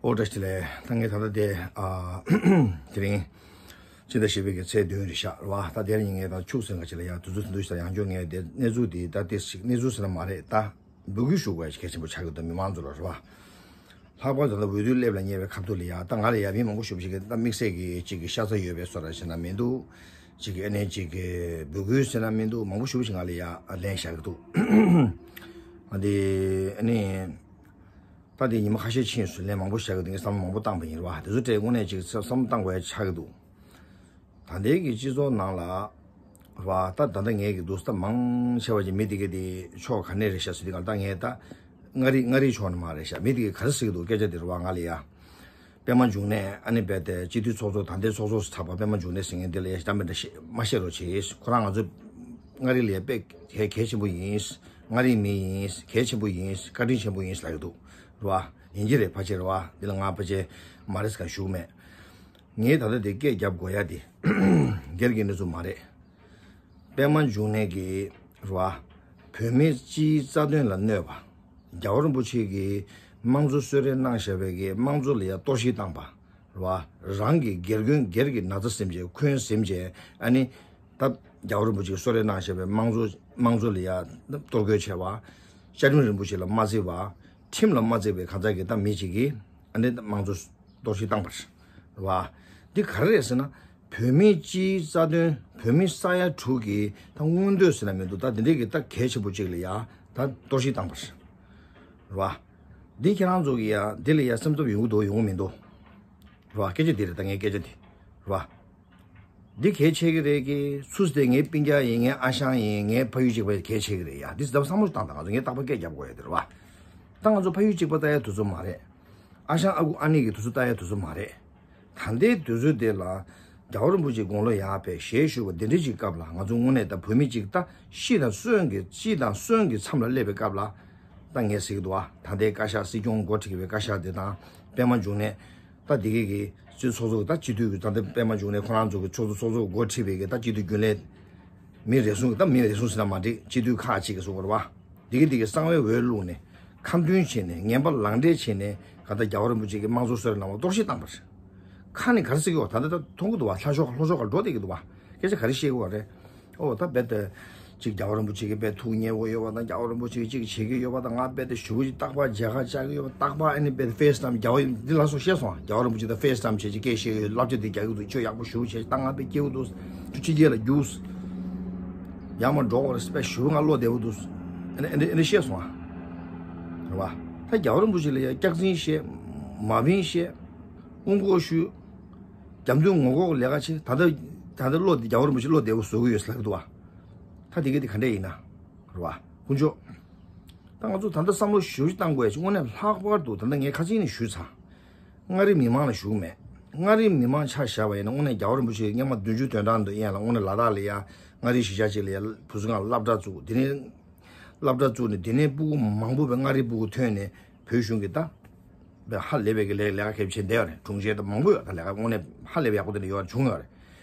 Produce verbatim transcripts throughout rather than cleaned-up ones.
ཨོ་བཀྲ་ཤིས་བདེ་ལེགས། ད་ངས་ད་ལྟ་དེ་ཨ་དེ་རིང་ཕྱི་ཟླ་བཞི་པའི་གི་ཚེས་བདུན་རེད་ཤག་རེད་བ། ད་དེ་རིང་ངས་ད་ཆུ་ཚོད་འགའ་ཅིག་ལ་ཡང་དུས་ཚོད་དུས་ཚོད་ཡང་འཇོག་ངས་དེ་གནས་ཚུལ་དེ་ད་ཏོག་ཙམ་གནས་ཚུལ་ཟེར་ན་མ་རེད། ད་འབོད་སྐུལ་ཞུ་དགོས་ཡ་གལ་ཆེན་པོ་ཆགས་ཀྱི་འདུག་མི་མང་ཚོ་ལ་རེད་བ། ལྷག་པར་དུ་ད་འོས་བསྡུ་སླེབས་ལ་ཉེ་བའི་ཁ་ཐུག་ལ་ཡ་ད་ང་ལ་ཡ་མི་མང་པོ་ཞེ་པོ་ཅིག་གིས་ད་དམིགས་བསལ་གྱི་ཅིག་གི་ཤ་ཚ་ཡོད་པའི་བཟོ་འདྲ་བྱས་ན་མི་འདུག་ཅིག་གི་ཨ་ནི་ཅིག་གི་འབོད་སྐུལ་ཟེར་ན་མི་འདུག་མང་པོ་ཞེ་པོ་ཅིག་ང་ལ་ཡ་ལན་བཞག་གི་འདུག་ཨ་དེ་ཨ་ནི། ད་དེ་ཉི་མ་ཁ་ཤས་ཕྱིན་སོང་། ལན་མང་པོ་བཞག་གི་འདུག་ངས་བསམ་བློ་མང་པོ་བཏང་པ་ཡིན་རེད་བ། དེ་ཚོ་སྤྲད་དངོས་གནས་ཅིག་བསམ་བློ་བཏང་དགོས་ཡ་ཆགས་ཀྱི་འདུག་ད་ལྟའི་གི་སྤྱི་ཚོགས་ནང་ལ་རེད་བ། ད་ད་ལྟ་ངས་གི་འདུག་ད་མང་ཆེ་བ་ཅིག་མི་དེ་ག་དེ་ཕྱོགས་ག་ནས་རེད་ཤག་ཟེར་དུས་ག་ད་ངས་ད་མངའ་རིས་མངའ་རིས་ཕྱོགས་ནས་མ་རེད་ཤག་མི་དེ་ག་ག་རེ་ཟེར་གི་འདུག་སྐད་ཆ་དེ་རེད་བ། ང་ལ་ཡ་པད་མ་འབྱུང་གནས་ཨ་ནི་རྦད་དེ་སྤྱི་འཐུས་ཚོགས་གཙོ་ད་ལྟའི་ཚོགས་གཙོ་ཆགས་པ་པད་མ་འབྱུང་གནས་ཟེར་མཁན་དེ་ལ་ཡ་ཞེ་དྲག་མི་འདྲ་ཤེས་མ་བཤད་རོགས་བྱེད། ཁོ་རང་ང་ཚོ་མངའ་རིས་ལ་ཡ་དཔེ་གལ་གལ་ཆེན་པོ་ཡིན། མངའ་རིས་མི་ཡིན། གལ་ཆེན་པོ་ཡིན། བཀའ་དྲིན་ཆེན་པོ་ཡིན་ལབ་ཀྱི་འདུག་རེད་བ། ཡིན་གྱི་རེད། ཕལ་ཆེར་རེད་བ། འདི་ལ་ང་ཕལ་ཆེར་མ་རེད་ཟེར་ག་ཞུ་གི་མེད། ངས་ད་ལྟ་དེ་སྐད་རྒྱབ་དགོས་ཡ་དེ་སྒེར་གྱི་གནས་ཚུལ་མ་རེད། པད་མ་འབྱུང་གནས་ཀྱིས་རེད་བ། བོད་མི་སྤྱིའི་རྩ་དོན་ལ་གནོད་པ། རྒྱལ་བ་རིན་པོ་ཆེ་གིས་དམངས་གཙོ་གསོལ་རས་གནང་བཞག་པའི་གི་དམངས་གཙོ་ལ་ཡ་གཏོར་བཤིག་བཏང་པ། རེད་བ། རང་གི་སྒེར་དོན་སྒེར་གྱི་ན་ཚ་ཟིན་བྱས་འཁོན་ཟིན་བྱས་ཨ་ནི། ད་རྒྱལ་བ་རིན་པོ་ཆེས་གསོལ་རས་གནང་བཞག་པའི་དམངས་གཙོ་དམངས་གཙོ་ལ་ཡ་གཏོར་རྒོལ་བྱས་པ། བཅའ་ཁྲིམས་རིན་པོ་ཆེ་ལ་མ་བརྩི་བ། ཁྲིམས་ལ་མ་བརྩི་བའི་གང་ཟག་གི་ད་མི་གཅིག་གིས་ཨ་ནི་ད་དམངས་གཙོ་གཏོར་བཤིག་བཏང་པ་རེད་བ། འདི་ག་རེ་རེད་ཟེར་ན། བོད་མི་སྤྱིའི་རྩ་དོན་བོད་མི་ས་ཡ་དྲུག་གི་ད་མངོན་འདོད་ཟེར་ན་མི་འདུག་ད་འདི་འདྲས་ཀྱི་ད་གལ་ཆེན་པོ་གཅིག་ལ་ཡ་ད་གཏོར་བཤིག་བཏང་པ་རེད་བ། འདི་ཁྱེད་རང་ཚོ་གི་ཡ་འདི་ལ་ཡ་སེམས་འཚབ་ཡོང་གི་འདུག་ཡོང་གི་མི་འདུག་རེད་བ། སྐད་ཆ་འདི་རེད། ད་ངའི་སྐད་ཆ་འདི་རེད་བ། འདི་གལ་ཆེ་གི་རེད་གི། སུ་དེ་ངའི་སྤུན་ཀྱག་ཡིན། ངའི་ཨ་ཞང་ཡིན། ངའི་ཕ་ཡུལ་གཅིག་པ་གལ་ཆེ་གི་རེད་ཡ། འདི་ལྟ་བུ་བསམ་བློ་བཏང་དང་། ང་ཚོ་ངས་རྟག་པར་སྐད་རྒྱབ་དགོས་ཡ་དེ་རེད་བ། ད་ང་ཚོ་ཕ་ཡུལ་གཅིག་པ་ལྟ་ཡ་དུས་ཚོད་མ་རེད། ཨ་ཞང་ཨ་ཁུ་ཨ་ནེ་གི་དུས་ཚོད་ལྟ་ཡ་དུས་ཚོད་མ་རེད། ད་ལྟའི་དུས་ཚོད་དེ་ལ་རྒྱལ་བ་རིན་པོ་ཆེའི་དགུང་ལོ་ཡར་ཕེབས་ཞལ་བཞུགས་པ་འདི་འདྲ་ཅིག་སྐབས་ལ་ང་ཚོ་དངོས་གནས་ད་བོད་མི་གཅིག་ད་ཤི་དང་གསོན་གྱི་ཤི་དང་གསོན་གྱི་མཚམས་ལ་སླེབས་པའི་སྐབས་ལ། ད་ངས་ཟེར་གྱི་འདུག་བ། ད་ལྟའི་བཀའ་ཤག་སྲིད་སྐྱོང་འགོ་ཁྲིད་པའི་བཀའ་ཤག་དེ་དང་པད་མ་འབྱུང་གནས། ད་འདི་གི་གི་སྤྱི་ཚོགས་གཙོ་ད་སྤྱི་འཐུས་ཀྱི་ད་ལྟ་པད་མ་འབྱུང་གནས་ཁོ་རང་ཚོ་གི་ཚོགས་གཙོ་ཚོགས་གཙོ་འགོ་ཁྲིད་པའི་གི་ད་སྤྱི་འཐུས་རྒྱུན་ལས་མི་རེ་ཟུང་གི་ད་མི་རེ་ཟུང་ཟེར་ན་མ་འགྲིག་སྤྱི་འཐུས་ཁག་ཅིག་གི་སོ་གོ་རེད་བ། འདི་གི་འདི་གི་གསང་བའི་འོས་བླུགས་ནས་ཁ་འདོན་བྱས་ནས་ངན་པ་ལག་འབྲེལ་བྱས་ནས་ག་ད་རྒྱལ་བ་རིན་པོ་ཆེ་གི་དམངས་གཙོ་གསོལ་རས་གནང་བ་གཏོར་བཤིག་བཏང་པ་རེད། ཁ་ནས་ག་རེ་ཟེར་གི་ཡོད། ད་ལྟ་ད་མཐོང་གི་འདུག་བ། ལྷ་ཤོག་ལྷོ་ཤོག་ག་འགྲོ་བསྡད་ཀྱི་འདུག་བ། སྐད་ཆ་ག་རེ་བཤད་གི་ཡོད་རེད། ཨོ་ད་རྦད་དེ་ཅིག་རྒྱལ་བ་རིན་པོ་ཆེ་གི་རྦད་ཐུགས་མཉེས་པོ་ཡོད་པ་དང་། རྒྱལ་བ་རིན་པོ་ཆེ་གིས་ཅིག་བྱེད་ཀྱི་ཡོད་པ་དང་། ང་རྦད་དེ་ཞུ་གི་རྟག་པར་མཇལ་ཁ་བཅར་གི་ཡོད་པ། རྟག་པར་ཨ་ནི་རྦད་དེ་ཕེས་ཊའིམ་རྒྱལ་བ་འདི་ལ་སོགས་བཤད་སོང་། རྒྱལ་བ་རིན་པོ་ཆེ་དང་ཕེས་ཊའིམ་བྱས་ཅིག་སྐད་བཤད་ཡོད། བསླབ་བྱ་འདི་རྒྱག་གི་འདུག་ཁྱོད་ཡག་པོ་ཞུ་བྱས། ད་ང་དཔེ་སྐྱིད་པོ་འདུག་ཁྱོད་ཕྱི་རྒྱལ་ལ་རྒྱུགས། ཡར་མར་འགྲོ་དགོས་རེད། དཔེ་ཞུ་ང་བློ་བདེ་པོ་འདུག་ཨ་ནི་ཨ་ནི་ཨ་ནི་བཤད་སོང་ཨ། རེད་བ། ད་རྒྱལ་བ་རིན་པོ་ཆེ་ལ་ཡ་སྐྱག་རྫུན་བཤད། མ་བིན་བཤད། དབུ་འགོག་ཞུས། རྒྱབ་མདུན་ངོ་ལྐོག་ལས་ཀ་བྱེད། ད་ལྟ་ད་ལྟ་བློ་བདེ་རྒྱལ་བ་རིན་པོ་ཆེ་བློ་བདེ་པོ་བཟོ་གི་ཡོད་ཟེར་ལབ་ཀྱི་འདུག་བ། ད་དེ་ག་དེ་ག་འདྲས་ཡིན་ན། རེད་བ། དཀོན་མཆོག་ད་ང་ཚོ་ད་ལྟ་བསམ་བློ་ཞེ་པོ་ཅིག་བཏང་དགོས་ཡ་ཅིག་དངོས་གནས་ལྷག་པར་དུ་ད་ལྟ་ངས་ཁ་ཚིག་ནས་ཞུས་ཚར། མངའ་རིས་མི་མང་ལ་ཞུ་གི་མེད། མངའ་རིས་མི་མང་ཆ་བཞག་པ་ཡིན་ན་དངོས་གནས་རྒྱལ་བ་རིན་པོ་ཆེ་སྔོན་མ་བདུན་ཅུ་དོན་གྲངས་འདི་ཡན་ལ་དངོས་གནས་ལ་དྭགས་ལ་ཡ་མངའ་རིས་གཞིས་ཆགས་ཅིག་ལ་ཡ་བུ་ཚུ་གང་སློབ་གྲྭ་བཙུགས། དེ་ནས་སློབ་གྲྭ་བཙུགས་ནས་དེ་ནས་སྤུ་གུ་མང་པོ་བས་མངའ་རིས་སྤུ་གུ་ཐོན་ནས་བོད་གཞུང་གི་ད་བས་ཧ་ལས་པའི་གི་ལས་ལས་ཀ་ཁེབས་བྱེད་བསྡད་ཡོད་རེད། དྲུང་ཆེ་ད་མང་པོ་ཡོད། ད་ལས་ཀ་དངོས་གནས་ཧ་ལས་པའི་ཡག་པོ་དེ་འདྲ་ཡོད་རེད། བྱུང་ཡོད་རེད།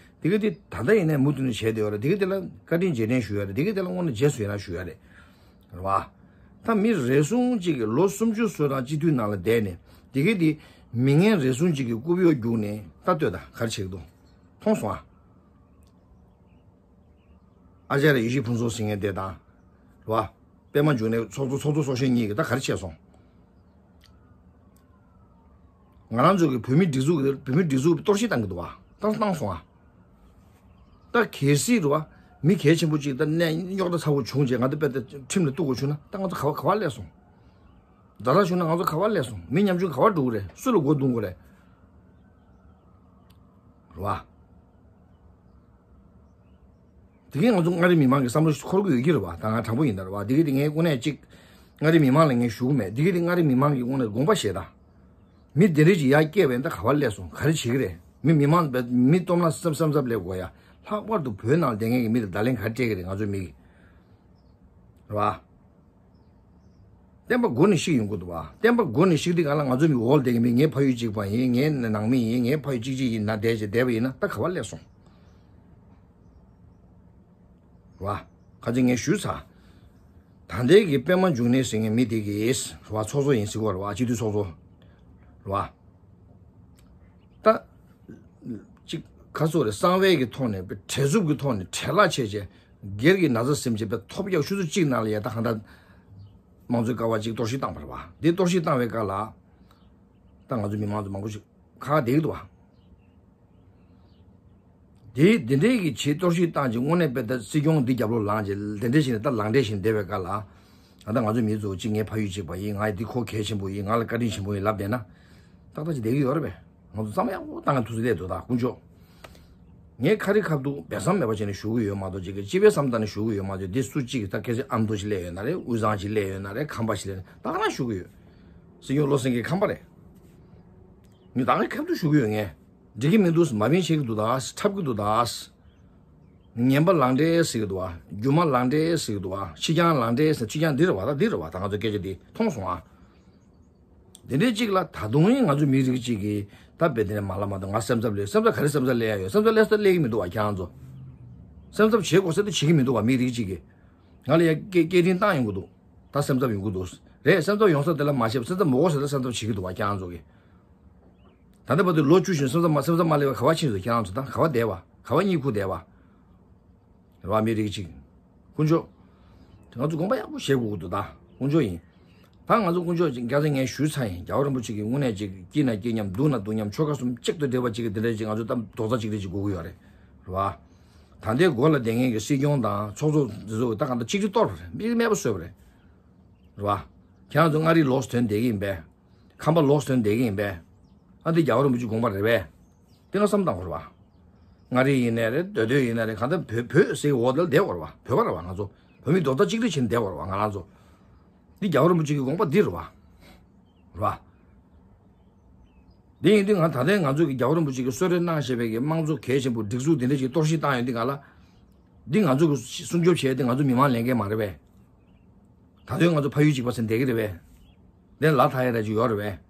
དེ་ག་དེ་ད་ལྟ་ཡིན་ནའི་མུ་མཐུད་ནས་བྱས་བསྡད་ཡོད་རེད། དེ་ག་དེ་ལ་བཀའ་དྲིན་རྗེས་དྲན་ཞུ་ཡ་རེད། དེ་ག་དེ་ལ་དངོས་གནས་རྗེས་སུ་ཡི་རང་ཞུ་ཡ་རེད། རེད་བ། ད་མི་རེ་ཟུང་གཅིག་གིས་ལོ་སུམ་ཅུ་སོ་གྲངས་སྤྱི་འཐུས་ནང་ལ་བསྡད་ནས་དེ་ག་དེ་མི་ངན་རེ་ཟུང་གཅིག་གིས་རྐུབ་གཡོག་རྒྱུགས་ནས་ད་ལྟོས་ད་ག་རེ་བྱེད་ཀྱི་འདུག་མཐོང་སོང་ཨ། ཨ་ཅཱརྱ་ཡེ་ཤེས་ཕུན་ཚོགས་ཟེར་མཁན་དེ་དང་། རེད་བ། པད་མ་འབྱུང་གནས་ཚོགས་གཙོ་ཚོགས་གཙོ་ཚོགས་གཞོན་གཉིས་ཀྱིས་ད་ག་རེ་བྱས་སོང་། ང་རང་ཚོ་གི་བོད་མི་སྒྲིག་འཛུགས་ཀྱི་བོད་མི་སྒྲིག་འཛུགས་ཀྱི་གཏོར་བཤིག་བཏང་གི་འདུག་བ། ད་བཏང་སོང་ཨ། ད་གལ་སྲིད་རེད་བ། མི་གལ་ཆེན་པོ་གཅིག་ད་གནས་རྙོག་དྲ་ཚ་པོ་བྱུང་རྗེས་ང་ཚོ་དཔེ་ད་ཁྲིམས་ལ་གཏུག་དགོས་བྱུང་ན་ད་ང་ཚོ་ག་བ་ག་བ་སླེབས་སོང་། ཛ་དྲག་བྱུང་ན་ང་ཚོ་ག་བ་སླེབས་སོང་། མི་ཉམ་ཆུང་ག་བ་འགྲོ་གི་རེད། སུ་ལ་མགོ་རྡུང་དགོས་རེད། རེད་བ། དེ་གས་ང་ཚོ་མངའ་རིས་མི་མང་གི་བསམ་བློ་འཁོར་གྱི་ཡོད་ཀྱི་རེད་བ། ད་ང་དྲང་པོ་ཡིན་ད་རེད་བ། དེ་གས་དེ་ངས་དངོས་གནས་གཅིག་མངའ་རིས་མི་མང་ལ་ངས་ཞུ་གི་མེད། དེ་གས་དེ་མངའ་རིས་མི་མང་གི་དངོས་གནས་དགོངས་པ་བཞེས་དང་། མི་དེ་འདྲས་ཅིག་ཡར་སྐྱེས་པ་ཡིན་ད་ག་བ་སླེབས་སོང་། ག་རེ་བྱེད་ཀྱི་རེད། མི་མི་མང་མི་སྟོབས་ན་བསམ་བསམ་བསམ་སླེབས་དགོས་ཡ། ལྷག་པར་དུ་བོད་ནང་བསྡད་མཁན་གྱི་མི་དེ་བརྡ་ལན་ག་རེ་སྤྲད་ཀྱི་རེད། ང་ཚོའི་མི་གི་རེད་བ། བསྟན་པ་མགོ་ནས་བཤིག་ཡོང་གི་འདུག་བ། བསྟན་པ་མགོ་ནས་བཤིག་དུས་གང་ལ་ང་ཚོ་མི་འོག་ལ་བསྡད་ཀྱི་མི། ངའི་ཕ་ཡུལ་གཅིག་པ་ཡིན། ངའི་ནང་མི་ཡིན། ངའི་ཕ་ཡུལ་གཅིག་གཅིག་ཡིན་ན་བསྡད་བྱས་བསྡད་པ་ཡིན་ན་ད་ག་བ་སླེབས་སོང་། རེད་བ། ཁ་ཅིག་ངས་ཞུས་ཚར། ད་ལྟའི་གི་པད་མ་འབྱུང་གནས་ཟེར་མཁན་མི་དེ་གིས་རེད་བ། ཚོགས་གཙོ་ཡིན་ཟེར་གོ་རེད་བ། སྤྱི་འཐུས་ཚོགས་གཙོ་རེད་བ། ཁ་སོ་རེ་གསང་བའི་གི་ཐོག་ནས་བྲེལ་འཚུབ་ཀྱི་ཐོག་ནས་བྲེལ་ལ་ཆེ་ཆེ་སྒེར་གྱི་ན་ཚ་སེམས་ཅན་པའི་ཐོབ་རྒྱག་ཆུ་ཚོད་གཅིག་ནང་ལ་ཡ་ད་གང་ལྟར་དམངས་གཙོའི་ཀ་བ་གཅིག་གཏོར་བཤིག་བཏང་བ་རེད་བ། འདི་གཏོར་བཤིག་བཏང་བའི་སྐབས་ལ་ད་ང་ཚོ་མི་མང་ཚོ་མང་པོ་ཞིག་ཁ་ཁ་བསྡད་ཀྱི་འདུག་བ། དེ་དེ་འདྲའི་གི་ཆེད་གཏོར་བཤིག་བཏང་ཅིང་དངོས་གནས་དཔེ་ད་སྲིད་སྐྱོང་འདི་རྒྱབ་ལོགས་ལངས་ཅིང་དེ་འདྲའི་བྱས་ནས་ད་ལངས་བསྡད་བཞིན་བསྡད་པའི་སྐབས་ལ། ད་ལྟ་ང་ཚོ་མི་ཚོ་གཅིག་ངའི་ཕ་ཡུལ་གཅིག་པ་ཡིན། ང་འདི་ཁོ་གལ་ཆེན་པོ་ཡིན། ང་ལ་བཀའ་དྲིན་ཆེན་པོ་ཡིན་ལབ་བསྡད་ན། ཏག་ཏག་ཅིག་བསྡད་ཀྱི་ཡོད་རེད་པས། ང་ཚོ་བསམ་བློ་ཡག་པོ་བཏང་ཡ་ཐུགས་སུ་སླེབས་འདུག་ད་དཀོན་མཆོག་ངས་ཁ་རི་ཁ་ཐུག་སྦས་གསང་མེད་པ་བྱས་ནས་ཞུ་གི་ཡོད་མ་གཏོགས་ཅིག་གི་སྤྱི་པའི་བསམ་སྟངས་ནས་ཞུ་གི་ཡོད་མ་གཏོགས། འདི་སུ་གཅིག་གིས་ད་ཁ་སང་ཨ་མདོ་ཞིག་སླེབས་ཡོད་ན་རེད། དབུས་གཙང་ཞིག་སླེབས་ཡོད་ན་རེད། ཁམས་པ་ཞིག་སླེབས་ཡོད་ན་རེད། ད་ག་རང་ཞུ་གི་ཡོད། སྲིད་སྐྱོང་བློ་སེང་གེ་ཁམས་པ་རེད། ངས་ད་ག་ཁ་ཐུག་ཞུ་གི་ཡོད། ངས་འགྲིག་གི་མི་འདུག་མ་བིན་བྱེད་ཀྱི་འདུག་ད་འཁྲབ་ཀྱི་འདུག་ད་ངན་པ་ལང་འདྲེ་ཟེར་གྱི་འདུག་བ། རྒྱུ་མ་ལང་འདྲེ་ཟེར་གྱི་འདུག་བ། ཕྱི་རྐྱང་ལང་འདྲེ་ཟེར། ཕྱི་རྐྱང་འདི་རེད་བ། ད་འདི་རེད་བ། ད་ང་ཚོ་སྐད་ཆ་འདི་མཐོང་སོང་ཨ། དེ་འདྲའི་གཅིག་ལ་ད་དུང་ཡང་ང་ཚོ་མི་རིགས་གཅིག་གིས་ད་དཔེ་དེ་ནས་མ་ལབ་མ་གཏོགས། ང་སེམས་འཚབ་ལས། སེམས་འཚབ་ག་རེ་སེམས་འཚབ་ལས་ཡ་ཡོད། སེམས་འཚབ་ལས་ས་ལས་ཀྱི་མི་འདུག་བ། ཁྱེད་རང་ཚོ་སེམས་འཚབ་བྱེད་དགོས་ཟེར་ད་བྱེད་ཀྱི་མི་འདུག་བ། མི་རིགས་གཅིག་གིས་ང་ལ་ཡ་སྐད་སྐད་འཕྲིན་བཏང་ཡོང་གི་འདུག་ད་སེམས་འཚབ་ཡོང་གི་འདུག་རེད། སེམས་འཚབ་ཡོང་ས་དེ་ལ་མ་བཤད། སེམས་འཚབ་མི་དགོས་ཟེར་ད་སེམས་འཚབ་བྱེད་ཀྱི་འདུག་བ། ཁྱེད་རང་ཚོ་གིས་ད་ལྟ་བར་དུ་ལོ་བཅུ་བཞིན་སེམས་འཚབ་མ་སེམས་འཚབ་མ་སླེབས་པ་ག་བ་ཕྱིན་སོང་། ཁྱེད་རང་ཚོ་ད་ག་བ་བསྡད་པ། ག་བ་གཉིད་ཁུག་བསྡད་པ། རེད་བ། མི་རིགས་གཅིག་དཀོན་མཆོག་ང་ཚོ་དགོངས་པ་ཡག་པོ་བཞེས་དགོས་ཀྱི་འདུག་ད་དཀོན་མཆོག་ཡིན། ད་ང་ཚོ་དཀོན་མཆོག་ཅིག་སྐྱག་རྫུན་ངས་ཞུས་ཚར་ཡིན། རྒྱལ་བ་རིན་པོ་ཆེ་གིས་དངོས་གནས་ཅིག་སྐྱིད་ན་སྐྱིད་མཉམ། སྡུག་ན་སྡུག་མཉམ། ཆོལ་ཁ་གསུམ་གཅིག་ཏུ་སྒྲིལ་བ་ཅིག་གི་འདི་འདྲ་ཅིག་ང་ཚོ་ད་རྡོག་རྩ་གཅིག་སྒྲིལ་ཅིག་དགོས་ཀྱི་ཡོད་རེད། རེད་བ། ད་ལྟའི་འགོ་ལ་བསྡད་མཁན་གྱི་སྲིད་སྐྱོང་དང་ཚོགས་གཙོ་འདི་ཚོ་ད་གང་ལྟར་གཅིག་སྒྲིལ་གཏོར་བ་རེད། མི་རྨས་པ་བཟོས་པ་རེད། རེད་བ། ཁྱེད་རང་ཚོ་མངའ་རིས་ལོགས་སུ་ཐོན་བསྡད་ཀྱི་ཡིན་པས། ཁམས་པ་ལོགས་སུ་ཐོན་བསྡད་ཀྱི་ཡིན་པས། ཨ་འདི་རྒྱལ་བ་རིན་པོ་ཆེའི་དགོངས་པ་རེད་པས། དེ་ང་བསམ་བཏང་དགོས་རེད་བ། མངའ་རིས་ཡིན་ནའི་རེད། མདོ་སྟོད་ཡིན་ནའི་རེད། གང་ལྟར་བོད་བོད་ཟེར་འོག་དེ་ལ་བསྡད་དགོས་རེད་བ། བོད་པ་རེད་བ། ང་ཚོ་བོད་མི་རྡོག་རྩ་གཅིག་སྒྲིལ་བྱས་ནས་བསྡད་དགོས་རེད་བ། ང་རང་ཚོ་འདི་རྒྱལ་བ་རིན་པོ་ཆེ་གི་དགོངས་པ་འདི་རེད་བ། རེད་བ། དེ་ཡིན་དུས་ང་ད་ལྟའི་ང་ཚོ་གི་རྒྱལ་བ་རིན་པོ་ཆེ་གིས་གསོལ་རས་གནང་བཞིན་པའི་གི་དམངས་གཙོ་གལ་ཆེན་པོ་སྒྲིག་འཛུགས་འདི་འདྲ་ཞིག་གཏོར་བཤིག་བཏང་ཡོད་འདི་ག་ལ། འདི་ང་ཚོ་གི་སྲུང་སྐྱོབ་བྱས་ཏེ་ང་ཚོ་མི་མང་ལས་འགན་མ་རེད་པས། ད་དུང་ང་ཚོ་ཕ་ཡུལ་གཅིག་པ་ཟེར་བསྡད་ཀྱི་རེད་པས། དེ་ལ་ཐ་ཡ་ར་ཅིག་ཡོད་རེད་པས།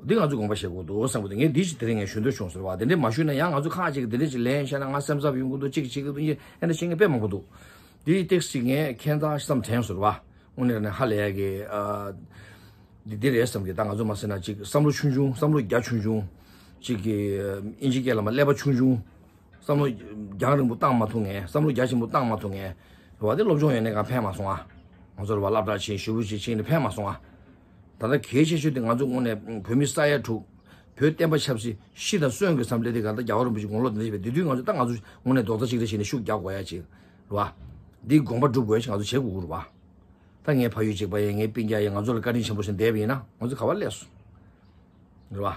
འདི་ང་ཚོ་དགོངས་པ་བཞེས་དགོས་འདུག་བསམ་གི་འདུག་ངས་འདི་ཞིག་དེ་རིང་ངས་ཞུ་འདོད་བྱུང་ཟེར་བ། དེ་འདྲས་མ་ཞུས་ན་ཡང་ང་ཚོ་ཁག་ཅིག་གིས་དེ་འདྲས་ཅིག་ལན་བཤད་ན་ང་སེམས་འཚབ་ཡོང་གི་འདུག་ཅིག་བྱེད་ཀྱི་འདུག་ཨེ་འདྲ་བཤད་མཁན་དཔེ་མང་པོ་འདུག་འདིའི་ཏེག་སི་ངས་ཁྱད་མཚར་བསམ་དྲན་སོང་བ། དངོས་གནས་ནས་ཧ་ལས་ཡ་གི་ཨ། འདི་འདི་རེད་བསམ་གི། ད་ང་ཚོ་མ་ཟེར་ན་ཅིག་བསམ་བློ་ཆུང་ཆུང་། བསམ་བློ་རྒྱ་ཆུང་ཆུང་། ཅིག་གི་ཨིན་ཇི་སྐད་ལ་མ་ཀླད་པ་ཆུང་ཆུང་། བསམ་བློ་རྒྱང་རིང་པོ་བཏང་མ་ཐུབ་མཁན། བསམ་བློ་རྒྱ་ཆེན་པོ་བཏང་མ་ཐུབ་མཁན་རེད་བ། དེ་སློབ་སྦྱོང་ཡོད་ནའི་གང་ཕན་མ་སོང་ཨ། ང་ཚོ་རེད་བ། སློབ་གྲྭ་ཕྱིན་ཞེ་པོ་ཅིག་ཕྱིན་ནས་ཕན་མ་སོང་ཨ། ད་ལྟ་གལ་ཆེ་ཤོས་དེ་ང་ཚོ་དངོས་གནས་བོད་མི་ས་ཡ་དྲུག་བོད་བསྟན་པ་ཆབ་སྲིད་ཤི་དང་གསོན་གྱི་བསམ་བློ་དེ་ག་ད་རྒྱལ་བ་རིན་པོ་ཆེ་དགུང་ལོ་དེ་འདྲ་ཞིག་པའི་དེ་དུས་ང་ཚོ་ད་ང་ཚོ་དངོས་གནས་རྡོག་རྩ་གཅིག་སྒྲིལ་བྱས་ནས་ཤུགས་རྒྱག་དགོས་ཡ་ཅིག་རེད་བ། འདི་དགོངས་པ་སྒྲུབ་དགོས་ཡ་ཅིག་ང་ཚོ་བྱེད་དགོས་ཀྱི་རེད་བ། ད་ངའི་ཕ་ཡུལ་གཅིག་པ་ཡིན། ངའི་སྤུན་ཀྱག་ཡིན། ང་ཚོ་ལ་བཀའ་དྲིན་ཆེན་པོ་ཞིག་འདས་པ་ཡིན་ན་ང་ཚོ་ག་པར་སླེབས་སོང་། རེད་བ།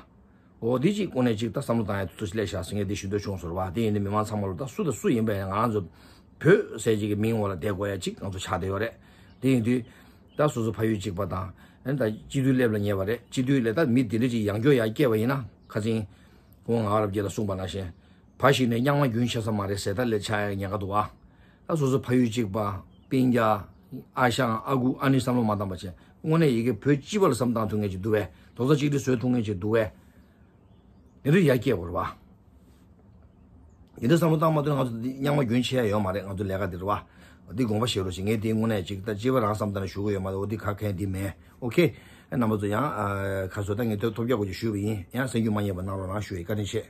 འོ་འདི་གཅིག་དངོས་གནས་གཅིག་ད་བསམ་བློ་བཏང་ཡ་ཐུགས་སུ་སླེབས་ཤག་ཟེར་ངས་འདི་ཞུ་འདོད་བྱུང་སོང་བ། དེ་ཡིན་དུས་མི་མང་ཚང་མ་ལ་ད་སུ་དང་སུ་ཡིན་པ་ཡིན་ང་རང་ཚོ་བོད་ཟེར་གཅིག་གི་མིང་འོག་ལ་བསྡད་དགོས་ཡ་གཅིག་ང་ཚོ་ཆགས་བསྡད་ཡོད་རེད། དེ་ཡིན་དུས་ད་སོ་སོ་ཕ་ཡུལ་གཅིག་པ་དང་ཨ་ནི་ད་སྤྱི་འཐུས་སླེབས་ལ་ཉེ་བ་རེད། སྤྱི་འཐུས་ལས་ད་མི་འདི་འདྲ་ཅིག་ཡང་བསྐྱར་ཡར་སྐྱེས་པ་ཡིན་ན་ཁ་སང་ཁོང་ང་རབ་རྒྱས་ལ་གསུངས་པ་ནང་བཞིན། ཕ་ཤི་ནས་རྙིང་མ་རྒྱུན་ཆད་ས་མ་རེད་ཟེར་ད་ལས་ཆགས་ཡ་ཉེན་ཁ་འདུག་ཨ། ད་སོ་སོ་ཕ་ཡུལ་གཅིག་པ། སྤུན་ཀྱག་ཨ་ཞང་ཨ་ཁུ་ཨ་ནི་བསམ་བློ་མ་བཏང་པ་བྱས། དངོས་གནས་ཡི་གེ་བོད་སྤྱི་པ་ལ་བསམ་བཏང་ཐུབ་མཁན་ཅིག་འདུག་བས། རྡོག་རྩ་གཅིག་སྒྲིལ་བཟོ་ཐུབ་མཁན་ཅིག་འདུག་བས། འདི་འདྲ་ཡར་སྐྱེས་པ་རེད་བ། འདི་འདྲ་བསམ་བློ་བཏང་མ་ཐུབ་ན་ང་ཚོ་འདི་རྙིང་མ་རྒྱུན་ཆད་ཡ་ཡོད་མ་རེད། ང་ཚོ་ལས་ཀ་འདི་རེད་བ། འདི་དགོངས་པ་བཞེས་རོགས་བྱེད། ངས་འདི་དངོས་གནས་ཅིག་ད་སྤྱི་པ་རང་བསམ་བཏང་ནས་ཞུ་གི་ཡོད་མ་རེད། འོ་འདི་ཁ་མཁན་འདི་མེད། ཨོ་ཁེ། ཨ་རྣམ་པ་ཚོ་ཡང་ཨ་ཁ་སོ་ད་ངས་ཐོབ་ཐོབ་རྒྱག་དགོས་ཀྱི་ཞུས་པ་ཡིན། ཡང་གསན་རྒྱུ་མ་ཉེས་པ་གནང་རོགས་གནང་ཞུ་ཡི། བཀའ་དྲིན་ཆེ།